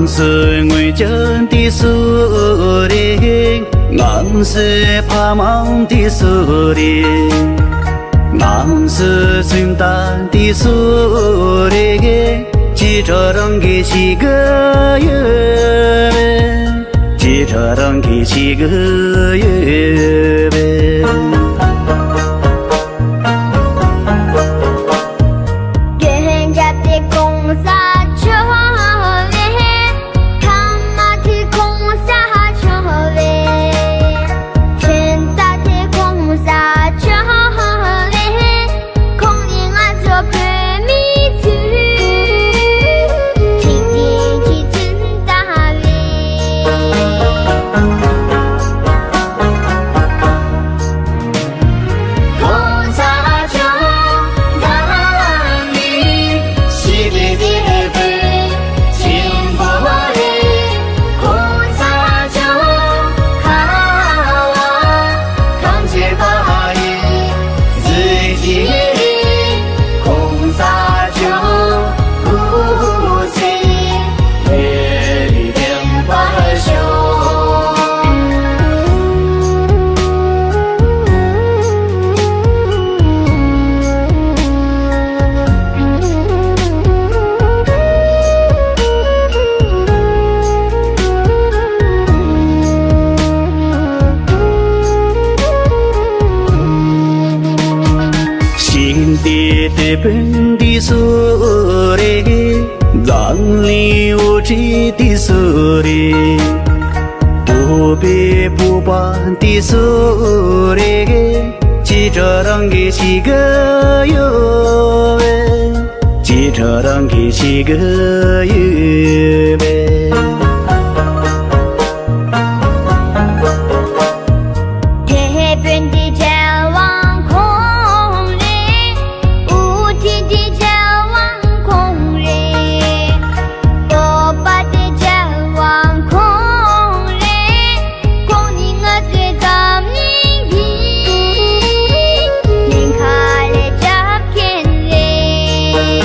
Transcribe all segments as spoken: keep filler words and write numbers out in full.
སུ་ངུ་ཅན་དེ་སུ་རེད། ང་སུ་ཕ་མ་དེ་སུ་རེད། ང་སུ་སུན་ད་དེ་སུ་རེད། ཅི་དྲ་རང་གི་ཞིག་གི་ཡོད། ཅི་དྲ་རང་གི་ཞིག་གི་ཡོད། ཤིང་རྟའི་དེད་དཔོན་འདི་སུ་རེད། འཛམ་གླིང་དབུ་ཁྲིད་འདི་སུ་རེད། བོད་པའི་བོད་པ་འདི་སུ་རེད། ཅི་དྲ་རང་གི་ཞིག་གི་ཡོད་པས། ཅི་དྲ་རང་གི་ཞིག་གི་ཡོད་པས། དེད་དཔོན་འདི་རྒྱལ་དབང་ཁོང་རེད། དབུ་ཁྲིད་འདི་རྒྱལ་དབང་ཁོང་རེད། སྟོབས་པ་འདི་རྒྱལ་དབང་ཁོང་རེད། ཁོང་ནི་ང་ཚོའི་འཛམ་གླིང་གི་ཉེན་ཁ་ལས་སྐྱོབ་མཁན་རེད།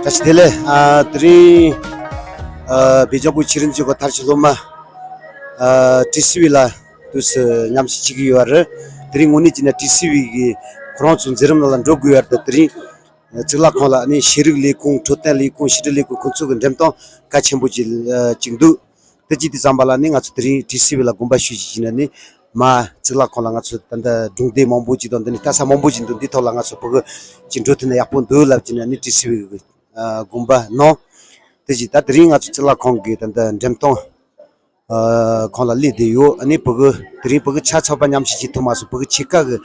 བཀྲ་ཤིས་བདེ་ལེགས། ཨ། དེ་རིང་ཨ་སྦེལ་ཇམ་བོད་ཕྱི་རིམ་གྱི་གོ་མཐར་གྱི་སློབ་མ་ཨ་ཊི་སི་ཝི་ལ་དུས་སུ་མཉམ་ཞུགས་བྱེད་ཀྱི་ཡོད་རེད། དེ་རིང་དངོས་གནས་བྱས་ན་ཊི་སི་ཝི་གིས་ཁོ་རང་ཚོ་འཛིན་རིམ་ནང་ལ་འགྲོ་དགོས་ཡོད་རེད། དེ་རིང་གཙུག་ལག་ཁང་ལ་ནི་ཤེས་རིག་ལས་ཁུངས། འཕྲོད་བསྟེན་ལས་ཁུངས། ཕྱི་དྲིལ་ལས་ཁུངས། ཁོང་ཚོ་གི་འགྲེམས་སྟོན་གལ་ཆེན་པོ་ཅིག་ཨ་ཅིག་འདུག་དེ་ཅི་སྟེ་བསམ་པ་ལ་ནི་ང་ཚོ་དེ་རིང་ཊི་སི་ཝི་ལ་དགོངས་པ་ཞུ་ཞིག་བྱས་ན་ནི་ མ་གཙུག་ལག་ཁང་ལ་ང་ཚོ་ད་ལྟ་སྒྲུང་སྡེ་མང་པོ་ཅིག་དང་འདི་ནས་ལྟ་ས་མང་པོ་ཅིག་འདུག་འདི་ཐོག་ལ་ང་ཚོ་ཕྲུ་གུ་ཅིག་འགྲོ་ཐུབ་ན་ཡག་པོ་འདུག་ལབ་ཀྱི་ནས་ནི་བྲིས་ཟིན་པའི་དགོངས་པ་གནང་། དེ་བཞིན་ད་དེ་རིང་ང་ཚོ་གཙུག་ལག་ཁང་གི་ད་ལྟ་འགྲེམས་སྟོན་ཁང་ལ་སླེབས་བསྡད་ཡོད། ཨ་ནི་ཕྲུ་གུ་དེ་རིང་ཕྲུ་གུ་ཆ་ཚང་པ་མཉམ་ཞུགས་བྱེད་ཐུབ་མ་སོང་། ཕྲུ་གུ་ཕྱེད་ཀ་གི་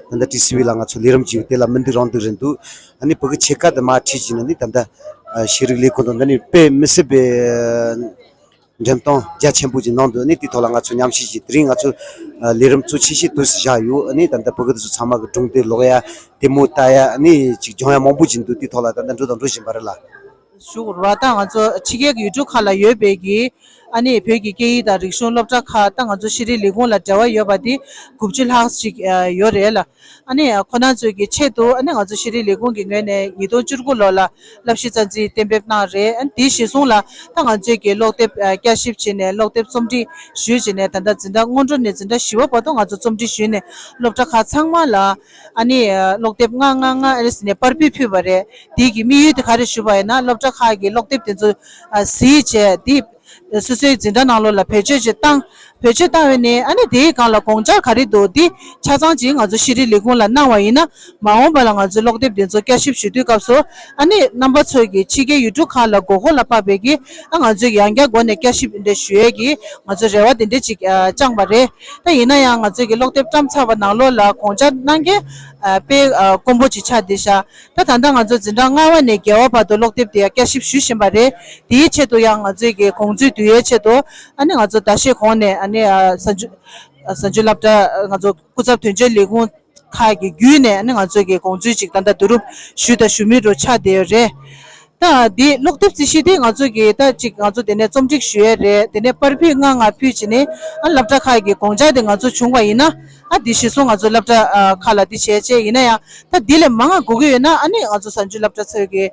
ད་ལྟ་བྲིས་ཟིན་པའི་ལ་ང་ཚོ་ལས་རིམ་བྱས་ཡོད། དེ་ལ་མི་འདུག་རང་འདུག་རེད་འདུག་ཨ་ནི་ཕྲུ་གུ་ཕྱེད་ཀ་དེ་མར་ཁྲིད་བྱས་ནས་ནི་ད་ལྟ་ཤེས་རིག་ལས་ཁུངས་དང་འདི་ནས་དཔེ་མི་སྲིད་པའི་འགྲེམས་སྟོན་རྒྱ་ཆེན་པོ་ཅིག་གནང་འདུག་ནི་དེའི་ཐོག་ལ་ང་ཚོ་མཉམ་ཞུགས་ཀྱིས་དེ་རིང་ང་ཚོ་ལས་རིམ་གཙོ་ཆེ་ཤོས་དུས་སུ་བཞག་ཡོད། ནི་ད་ལྟ་ཕྲུ་གུ་དེ་ཚོ་ཚང་མ་གི་སྒྲུང་དེབ་ཀློག་ཡ་ལྟད་མོ་ལྟ་ཡ་ནི་ཅིག་སྦྱོང་ཡ་མང་པོ་ཅིག་འདུག་དེའི་ཐོག་ལ་ད་ལྟ་འགྲོ་དང་འགྲོ་བཞིན་པ་རེད་ལ། ཞུ་དགོས་རེད་བ། ད་ང་ཚོ་ཕྱི་རྒྱལ་གྱི་ཡུལ་གྲུ་ཁག་ལ་ཡོད་པའི་གི་ཨ་ནི་བོད་ཀྱི་སྐད་ཡིག་དང་རིག་གཞུང་སློབ་གྲྭ་ཁག་ད་ང་ཚོ་ཤེས་རིག་ལས་ཁུངས་ལ་འབྲེལ་བ་ཡོད་པ་དེ་དགུ་བཅུ་ལྷག་ཅིག་ཡོད་རེད་ལ། ཨ་ནི་ཁོ་རང་ཚོའི་གི་ཆེད་དུ་ཨ་ནི་ང་ཚོ་ཤེས་རིག་ལས་ཁུངས་ཀྱི་ངོས་ནས་ཉིས་སྟོང་བཅུ་དགུ་ལོ་ལ་བསླབ་གཞི་རྩ་འཛིན་གཏན་འབེབས་གནང་རེད། ཨ་ནི་དེའི་གཞིར་བཟུང་ལ་ད་ང་ཚོའི་གི་ཀློག་དེབ་བསྐྱར་ཞིབ་བྱས་ནས་ཀློག་དེབ་རྩོམ་སྒྲིག་ཞུས་བྱས་ནས་ད་ལྟ་འཛིན་གྲྭ་སྔོན་འགྲོ་ནས་འཛིན་གྲྭ་བཞི་པ་བར་དུ་ང་ཚོ་རྩོམ་སྒྲིག་ཞུས་ནས་སློབ་གྲྭ་ཁག་ཚང་མ་ལ་ཨ་ནི་ཀློག་དེབ་ལྔ་ལྔ་ལྔ་ཨ་ནི་ཟེར་ནས་པར་ཕུད་ཕུལ་བ་རེད། དེའི་གི་དམིགས་ཡུལ་དེ་ག་རེ་ཞུས་པ་ཡིན་ན་སློབ་གྲྭ་ཁག་གི་ཀློག་དེབ་དེ་ཚོ་གཟིགས་བྱས་དེ། སོ་སོའི་འཛིན་གྲྭ་ནང་ལོགས་ལ་བེད་སྤྱོད་ཅིག་བཏང་། བེད་སྤྱོད་བཏང་བས་ནས་ཨ་ནི་དེའི་སྒང་ལ་དགོངས་འཆར་ག་རེ་འདུག་འདི་ཆ་ཚང་ཅིག་ང་ཚོ་ཤེས་རིག་ལས་ཁུངས་ལ་གནང་བ་ཡིན་ན་མ་འོངས་པ་ལ་ང་ཚོའི་ཀློག་དེབ་འདི་ཚོ་བསྐྱར་ཞིབ་ཞུ་དུས་སྐབས་སུ་ཨ་ནི་རྣམ་པ་ཚོས་ཀྱི་ཕྱི་རྒྱལ་ཡུལ་གྲུ་ཁག་ལ་དགོས་མཁོ་ལ་དཔག་པའི་གི་ཨ་ང་ཚོས་ཀྱི་ཡང་བསྐྱར་སྒོ་ནས་བསྐྱར་ཞིབ་འདི་ཞུ་ཡས་ཀྱི་ང་ཚོ་རེ་བ་དེ་འདྲ་ཅིག་བཅངས་པ་རེད། ད་ཡིན་ན་ཡང་ང་ཚོས་ཀྱི་ཀློག་དེབ་བཀྲམ་ཚར་བ་ནང་ལོགས་ལ་དགོངས་འཆར་གནང་མཁན་དཔེ་དཀོན་པོ་ཅིག་ཆགས་བསྡད་ཤག་ད་ད་ལྟ་ང་ཚོ་འཛིན་གྲྭ་ལྔ་པ་ནས་བརྒྱད་པ་བར་དུ་ཀློག་དེབ་དེ་ཡང་བསྐྱར་ཞིབ་ཞུས་བཞིན་པ་རེད། དེའི་ཆེད་དུ་ཡང་ང་ཚོས་ཀྱི་དགོངས་ཚུལ་བསྡུ་ཡའི་ཆེད་དུ་ཨ་ནི་ང་ཚོ་ཟླ་ཤས་གོང་ནས་ཨ་ནི་གཟའ་མཇུག་གཟའ་མཇུག་སློབ་གྲྭ་ང་ཚོ་སྐུ་ཚབ་དོན་གཅོད་ལས་ཁུངས་ཁག་གི་བརྒྱུད་ནས་ཨ་ནི་ང་ཚོས་ཀྱི་དགོངས་ཚུལ་ཅིག་ད་ལྟ་བསྡུ་རུབ་ཞུས་དང་ཞུ་མུས་རུ་ཆགས་བསྡད་ཡོད་རེད། ད་འདི་ཀློག་དེབ་རྩིས་གཞི་དེ་ང་ཚོ་གི་ད་ཅིག་ང་ཚོ་དེ་ནས་རྩོམ་སྒྲིག་ཞུ་ཡས་རེད། དེ་ནས་པར་ཕུད་ལྔ་ལྔ་ཕུད་བྱས་ནས་ཨ་སློབ་གྲྭ་ཁག་གི་དགོངས་འཆར་དེ་ང་ཚོ་བྱུང་བ་ཡིན་ན་ཨ་འདི་གཞིར་བཟུང་ང་ཚོ་སློབ་གྲྭ་ཁག་ལ་འདི་བྱས་བྱས་ཡིན་ན་ཡང་ད་འདི་ལས་མང་ང་དགོས་ཀྱི་ཡོད་ན་ཨ་ནི་ང་ཚོ་གཟའ་མཇུག་སློབ་གྲྭ་ཚོས་ཀྱི་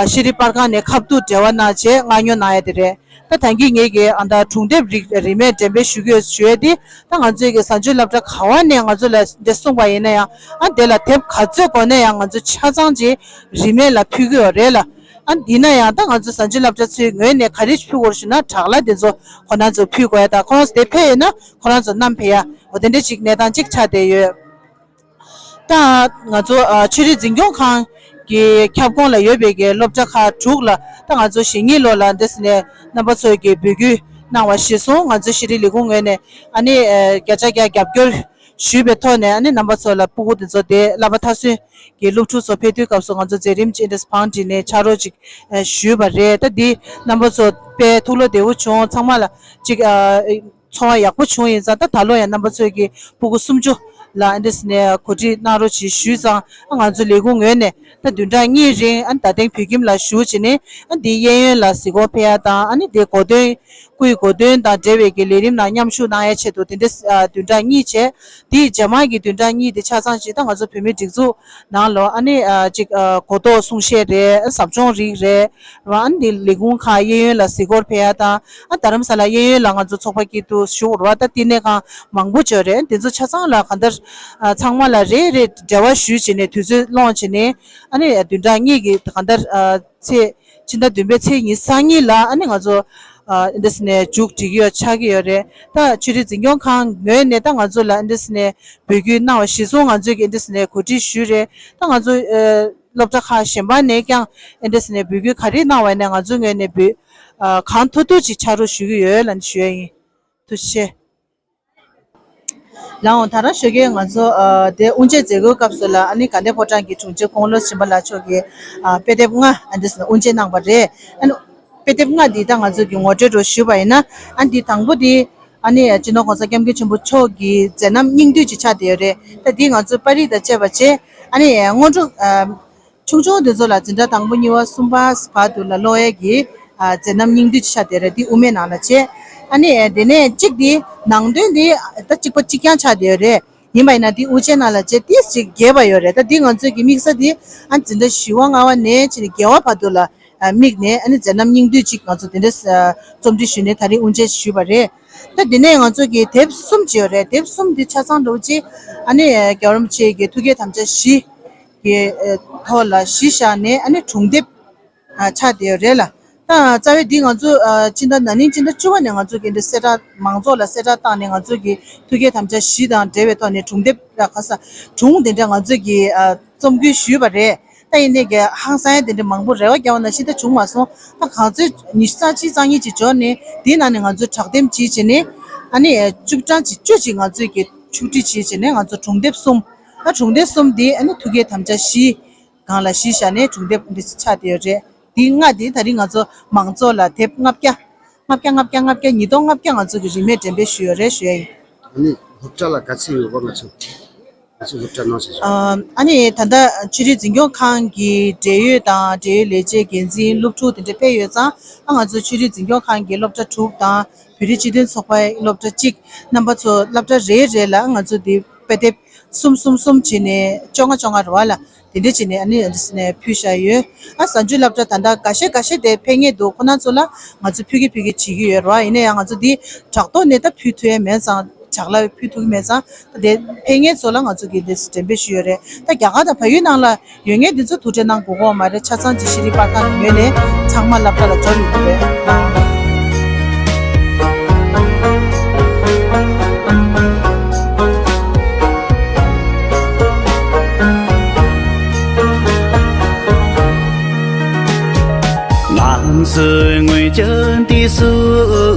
ཤེས་རིག་པར་ཁང་ནས་ཁ་ཐུག་འབྲེལ་བ་གནང་བྱས་མངགས་ཉོ་གནང་ཡས་དེ་རེད། ད་ད་གིན་ངེད་ཀྱི་ཨ་ད་སྒྲུང་དེབ་རིགས་རིན་མེད་འགྲེམས་སྤེལ་ཞུ་གི་ཡོད་ཞུ་ཡས་དེ་ད་ང་ཚོས་ཀྱི་གཟའ་མཇུག་སློབ་གྲྭ་ག་བ་ནས་ང་ཚོ་ལ་འདི་གསུངས་པ་ཡིན་ན་ཡང་ཨ་དེ་ལ་དེབ་ག་ཚོད་དགོས་ན་ཡང་ང་ཚོ་ཆ་ཚང་ཅིག་རིན་མེད་ལ་ཕུལ་གི་ཡོད་རེད་ལ། ཨ་ཡིན་ན་ཡང་ད་ང་ཚོ་གཟའ་མཇུག་སློབ་གྲྭ་ཚོའི་ངོས་ནས་ག་རེ་ཕུལ་དགོས་ཞུ་ན་དྲག་ལྷ་དེ་ཚོ་ཁོ་རང་ཚོ་ཕུལ་དགོས་ཡ་ད་ཁོ་རང་ཚོ་དེ་ཕེབས་ཡོད་ན་ཁོ་རང་ཚོ་བསྣམས་ཕེབས་ཡ་འོ་དེ་འདྲ་ཅིག་གནས་སྟངས་ཅིག་ཆགས་བསྡད་ཡོད། ད་ང་ཚོ་ཨ་ཆོས་རིག་འཛིན་སྐྱོང་ཁང་གི་ཁྱབ་ཁོངས་ལ་ཡོད་པའི་གི་སློབ་གྲྭ་ཁག་དྲུག་ལ་ད་ང་ཚོ་གཞེས་ནིང་ལོ་ལ་འདི་ཟེར་ནས་རྣམ་པ་ཚོས་ཀྱི་འབོད་སྐུལ་གནང་བ་གཞིར་བཟུང་ང་ཚོ་ཤེས་རིག་ལས་ཁུངས་ངོས་ནས་ཨ་ནི་ཨ་བརྒྱ་ཆ་བརྒྱ་རྒྱབ་སྐྱོར་ཞུས་པའི་ཐོག་ནས་ཨ་ནི་རྣམ་པ་ཚོ་ལ་སྤུ་གུ་དེ་ཚོ་དེ་བསླབ་པ་མཐར་སོན་གྱི་སློབ་ཕྲུག་ཚོ་ཕེབས་དུས་སྐབས་སུ་ང་ཚོ་མཛད་རིམ་ཅིག་འདྲ་བང་བསྒྲིགས་ནས་ཕྱག་རོགས་ཅིག་ཨ་ཞུས་པ་རེད། ད་འདི་རྣམ་པ་ཚོ་དཔེ་ཐུགས་བློ་བདེ་བོ་བྱུང་། ཚང་མ་ལ་ཅིག་ཨ། ཚོར་བ་ཡག་པོ་བྱུང་ཡིན་ཙང་ད་ད་ལོ་ཡང་རྣམ་པ་ཚོས་ཀྱི་སྤུ་གུ་སུམ་ཅུ་ལ་ཨ་འདྲས་ནས་གོ་སྒྲིག་གནང་རོགས་བྱེད་ཞུས་ཙང་ཨ་ང་ཚོ་ལས་ཁུངས་ངོས་ནས་ད་བདུན་ཕྲག་གཉིས་རིང་ཨ་ད་ཐེངས་བོད་ཁྱིམ་ལ་བཞུགས་བྱས་ནས་ཨ་འདི་གཡས་གཡོན་ལ་གཟིགས་སྐོར་ཕེབས་ཡ་དང་ཨ་ནི་དེ་གོ་སྟོན་སྐུའི་གོ་སྟོན་དང་འབྲེལ་བའི་གི་ལས་རིམ་ནང་མཉམ་ཞུགས་གནང་ཡ་ཆེད་དུ་དེ་འདྲས་ཨ་བདུན་ཕྲག་གཉིས་བྱས། དེའི་རྗེས་མ་གི་བདུན་ཕྲག་གཉིས་དེ་ཆ་ཚང་ཞིག་ད་ང་ཚོ་བོད་མིའི་སྒྲིག་འཛུགས་ནང་ལོགས་ཨ་ནི་ཨ་ཅིག་ཨ་གོ་རྟོགས་གསུང་བཤད་རེད། ཟབ་སྦྱོང་རིགས་རེད། ར་ཨ་ནི་ལས་ཁུངས་ཁག་གཡས་གཡོན་ལ་གཟིགས་སྐོར་ཕེབས་ཡ་དང་ཨ་རྡ་རམ་ས་ལ་གཡས་གཡོན་ལ་ང་ཚོ་ཚོགས་པ་སྐྱིད་སྡུག་ཞུ་ར་ད་བསྟི་གནས་ཁང་མང་པོ་ཅིག་ཡོད་རེད། དེ་ཚོ་ཆ་ཚང་ལ་གང་ལྟར་ཨ་ཚང་མ་ལ་རེ་རེ་འབྲེལ་བ་ཞུས་བྱས་ནས་དུས་ཚོད་སློང་བྱས་ནས་ཨ་ནི་བདུན་ཕྲག་གཉིས་ཀྱི་གང་ལྟར་ཨ་ཚེས་ཕྱི་ཟླ་བདུན་པའི་ཚེས་ཉི་ཤུ་རྩ་གཉིས་ལ་ཨ་ནི་ང་ཚོ་ཨ་འདི་འདྲས་ནས་མཇུག་སྒྲིལ་གྱི་ཡོད་ཆགས་ཀྱི་ཡོད་རེད། ད་ཆོས་རིག་འཛིན་སྐྱོང་ཁང་ངོས་ནས་ད་ང་ཚོ་ལ་འདི་འདྲས་ནས་འབོད་སྐུལ་གནང་བ་གཞིར་བཟུང་ང་ཚོས་ཀྱི་འདི་འདྲས་ནས་གོ་སྒྲིག་ཞུས་རེད། ད་ང་ཚོ་ཨ། སློབ་གྲྭ་ཁག་གཞན་པ་ནས་ཀྱང་ཨེ་འདྲས་ནས་འབོད་སྐུལ་ག་རེ་གནང་བ་ནས་ང་ཚོའི་ངོས་ནས་འབོད་ཨ་གང་ཐུབ་ཐུབ་ཅིག་ཕྱག་རོགས་ཞུ་གི་ཡོད་ལབ་ནས་ཞུ་ཡ་ཡིན། ཐུགས་རྗེ་ཆེ། ལགས་འོང་། ད་རང་ཞོགས་ཀས་ང་ཚོ་ཨ་དེ་དབུ་འབྱེད་མཛད་སྒོའི་སྐབས་སུ་ལ་ཨ་ནི་དགའ་ལྡན་ཕོ་བྲང་གི་དྲུང་ཆེ་ཀོང་ལོ་ཆེན་པ་ལགས་མཆོག་གིས་ཨ་དཔེ་དེབ་ལྔ་ཨ་འདྲས་ནས་དབུ་འབྱེད་གནང་བ་རེད། ཨ་ནི་དཔེ་དེབ་ལྔ་འདི་ད་ང་ཚོ་གི་ངོ་སྤྲོད་རོགས་ཞུས་པ་ཡིན་ན་ཨ་འདི་དང་པོ་འདི་ཨ་ནི་སྤྱི་ནོར་༸གོང་ས་༸སྐྱབས་མགོན་ཆེན་པོ་མཆོག་གི་མཛད་རྣམ་སྙིང་བསྡུས་ཅིག་ཆགས་བསྡད་ཡོད་རེད། ད་འདི་ང་ཚོ་པར་རིས་དང་བཅས་པ་བྱས་ཨ་ནི་སྔོན་འགྲོ་ཨ་ཆུང་ཆུང་དེ་ཚོ་ལ་འཛིན་གྲྭ་དང་པོ་གཉིས་པ་གསུམ་པ་བར་དུ་ལ་ཀློག་ཡས་ཀྱི་ཨ་མཛད་རྣམ་སྙིང་བསྡུས་ཆགས་བསྡད་རེད། འདི་དབུ་མའི་ནང་ལ་བྱས། ཨ་ནི་དེ་ནས་གཅིག་འདི་ནང་དོན་འདི་ད་གཅིག་པ་གཅིག་རྐྱང་ཆགས་བསྡད་ཡོད་རེད། ཡིན་པ་ཡིན་ན་འདི་དབུ་ཅན་ནང་ལ་བྱས་ཏིས་ཅིག་རྒྱས་པ་ཡོད་རེད། ད་འདི་ང་ཚོས་ཀྱི་དམིགས་ས་འདི་ཨ་འཛིན་གྲྭ་བཞི་པ་ལྔ་པ་ནས་ཕྱིན་ནས་བརྒྱད་པ་བར་དུ་ལ་ཨ་དམིགས་ནས་ཨ་ནི་མཛད་རྣམ་སྙིང་བསྡུས་ཅིག་ང་ཚོ་དེ་འདྲ་ཨ་རྩོམ་སྒྲིག་ཞུས་ནས་ད་རིང་དབུ་འབྱེད་ཞུས་པ་རེད། ད་འདི་ནས་ང་ཚོ་གི་དེབ་གསུམ་ཅིག་ཡོད་རེད། དེབ་གསུམ་འདི་ཆ་ཚང་འདྲ་བོ་ཅིག་ཨ་ནི་རྒྱལ་བ་རིན་པོ་ཆེ་གི་ཐུགས་བསྐྱེད་དམ་བཅའ་བཞི་གི་ཐོག་ལ་གཞི་བཞག་ནས་ཨ་ནི་སྒྲུང་དེབ་ཆགས་བསྡད་ཡོད་རེད་ལ། ད་རྩ་བའི་འདི་ང་ཚོ་ཨ་ཕྱི་ཟླ་ན་ནིང་ཕྱི་ཟླ་བཅུ་པ་ནས་ང་ཚོ་གི་འདི་གསལ་བསྒྲགས་མང་ཚོགས་ལ་གསལ་བསྒྲགས་བཏང་ནས་ང་ཚོ་གི་ཐུགས་བསྐྱེད་དམ་བཅའ་བཞི་དང་འབྲེལ་བའི་ཐོག་ནས་སྒྲུང་དེབ་ལ་ཁ་ས་སྒྲུང་དེ་འདྲ་ང་ཚོ་གི་ཨ་རྩོམ་སྐུལ་ཞུས་པ་རེད། ད་ཡིན་ནའི་གི་ཧང་སང་ཡ་དེ་འདྲ་མང་པོ་རེ་བ་རྒྱག་པ་ནང་བཞིན་ད་བྱུང་མ་སོང་། ད་གང་ཚོད་ཉི་ཤུ་རྩ་གཅིག་རྩ་གཉིས་ཅིག་འབྱོར་ནས་དེའི་ནང་ནས་ང་ཚོས་དྲག་འདེམས་ཅིག་བྱས་ནས་ཨ་ནི་བཅུ་གྲངས་ཅིག་བཅུ་ཅིག་ང་ཚོས་ཀྱི་ཆུག་སྒྲིལ་བྱས་བྱས་ནས་ང་ཚོ་སྒྲུང་དེབ་གསུམ། ད་སྒྲུང་དེབ་གསུམ་དེ་ཨ་ནི་ཐུགས་བསྐྱེད་དམ་བཅའ་བཞི་སྒང་ལ་གཞི་བཞག་ནས་སྒྲུང་དེབ་འདི་ཆགས་བསྡད་ཡོད་རེད། འདི་ལྔ་དེ་ད་རིང་ང་ཚོ་མང་ཚོགས་ལ་དེབ་ལྔ་བརྒྱ་ལྔ་བརྒྱ་ལྔ་བརྒྱ་ལྔ་བརྒྱ་ཉིས་སྟོང་ལྔ་བརྒྱ་ང་ཚོ་གི་རིན་མེད་འགྲེམས་སྤེལ་ཞུས་ཡོད་རེད་ཞུ་ཡ་ཡིན། ཨ་ནི་སློབ་གྲྭ་ལ་ག་ཚོད་ཡོད་པ་ང་ཚོ་ང་ཚོ་སློབ་གྲྭ་ནང་བཞིན་བྱུང་། ཨ་ཨ་ནི་ད་ལྟ་ཆོས་རིག་འཛིན་སྐྱོང་ཁང་གི་འབྲེལ་ཡོད་དང་འབྲེལ་ཡོད་ལས་བྱེད་འགན་འཛིན་སློབ་ཕྲུག་དེ་འདྲ་ཕེབས་ཡོད་ཙང་ཨ་ང་ཚོ་ཆོས་རིག་འཛིན་སྐྱོང་ཁང་གི་སློབ་གྲྭ་དྲུག་དང་བོད་རིགས་སྤྱི་མཐུན་ཚོགས་པའི་སློབ་གྲྭ་གཅིག་རྣམ་པ་ཚོ་སློབ་གྲྭ་རེ་རེ་ལ་ང་ཚོ་འདི་དཔེ་དེབ་གསུམ་གསུམ་གསུམ་བྱས་ནས་བཅོ་ལྔ་བཅོ་ལྔ་རེད་བ་ལ་དེ་འདྲ་བྱས་ནས་ཨ་ནི་ཨ་ནི་ཕུལ་བཞག་ཡོད། ཨ་གཟའ་མཇུག་སློབ་གྲྭ་ད་ལྟ་འགའ་ཤས་འགའ་ཤས་དེ་ཕེབས་མཁན་འདུག་ཁོ་ན་ཚོ་ལ་ང་ཚོ་ཕུལ་གི་ཕུལ་གི་བྱེད་ཀྱི་ཡོད་རེད་བ། ཡིན་ན་ཡང་ང་ཚོ་འདི་དྲག་ཐོག་ནས་ད་ཕུལ་ཐུབ་ཡ་མེད་ཙང་། ཇག་ལ་ཕུལ་ཐུབ་ཀྱི་མེད་ཙང་ད་དེ་ཕེབས་མཁན་ཚོ་ལ་ང་ཚོ་གིས་འདི་འགྲེམས་སྤེལ་ཞུས་ཡོད་རེད། ད་རྒྱ་གར་དང་བལ་ཡུལ་ནང་ལ་ཡོད་མཁན་འདི་ཚོ་ཐུགས་ཁྲལ་གནང་དགོས་ཀྱི་མ་རེད། ཆ་ཚང་གི་ཤེས་རིག་པར་ཁང་གི་ངོས་ནས་ཚང་མ་སློབ་གྲྭ་ལ་འབྱོར་ཡོང་གི་རེད། ང་ཚོའི་ངོས་ཀྱི་འདི་སུ།